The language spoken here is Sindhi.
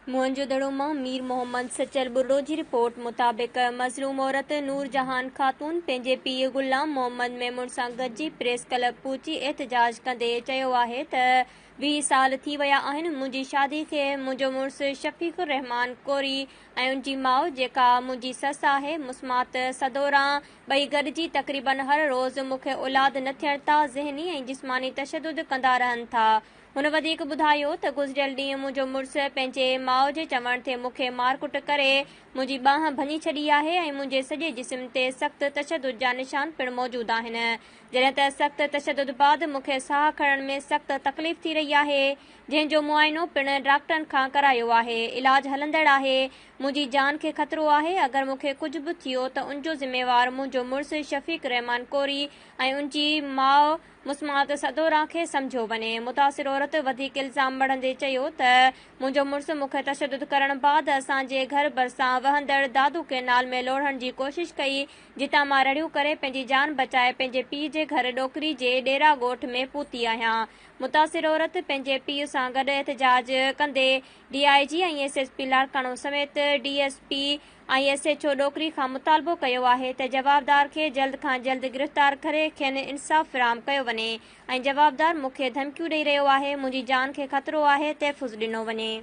موهن جو دڙو مان مير محمد سچل ٻرڙو جي رپورٽ مطابق مظلوم عورت نور جهان خاتون پنهنجي پيء غلام محمد ميمڻ سان گڏجي پريس ڪلب پهچي احتجاج ڪندي چيو آهي ته 20 سال ٿي ويا آهن منهنجي شادي کي منهنجو مڙس شفيق الرحمان ڪوري ۽ ان جي ماء جيڪا منهنجي سس آهي مسمات صدوران ٻئي گڏجي تقريبن هر روز مون کي اولاد نه ٿيڻ تا ذهني ۽ جسماني تشدد ڪندا رهن ٿا. هن وڌيڪ ٻڌايو ته گذريل ڏينهن منهنجو مڙس پنهنجي ماء جي چوڻ تي مون کي مارڪٽ ڪري منهنجي ٻانهن ڀڃي ڇڏي آهي ۽ منهنجي سڄي جسم تي سخت تشدد جا نشان پڻ موجود آهن جڏهن ته سخت تشدد بعد مون کي ساهه کڻڻ ۾ سخت تڪليف ٿي رهي آهي جنهن جو معائنو پڻ ڊاڪٽرن کان ڪرايو آهي علاج هلندڙ آهي منهنجي جان کي خطرو آهي اگر مون کي ڪجهه به ٿيو ته انجو ذميوار منهنجو مڙس شفيق الرحمان ڪوري ۽ انجي ماء مسمات صدوران کي سمجهيو وڃي. متاثر عورت وڌيڪ الزام مڙهندي چيو ته منهنجو مڙس مون کي تشدد ڪرڻ بعد اسان جي گهر ڀرسان وهندڙ دادو ڪئنال ۾ لوڙهڻ جي ڪوشش ڪئي جتان مان رڙيون ڪري پنهنجي جان بچائي پنهنجي پيء جي گهر ڏوڪري جي ڏيرا ڳوٺ ۾ پهتي آهيان. متاثر عورت پنهنجي پيء سان گڏ احتجاج ڪندي D I G ۽ S S P Larkana سميت D S P ۽ S H O Dokri کان مطالبو ڪيو آهي ته جوابدار کي جلد کان جلد گرفتار ڪري کين انصاف فراهم ڪيو وڃي ۽ جوابدار مون کي ڌمڪيون ڏئي رهيو آهي منهنجي جان کي خطرو آهي تحفظ ڏنو وڃي.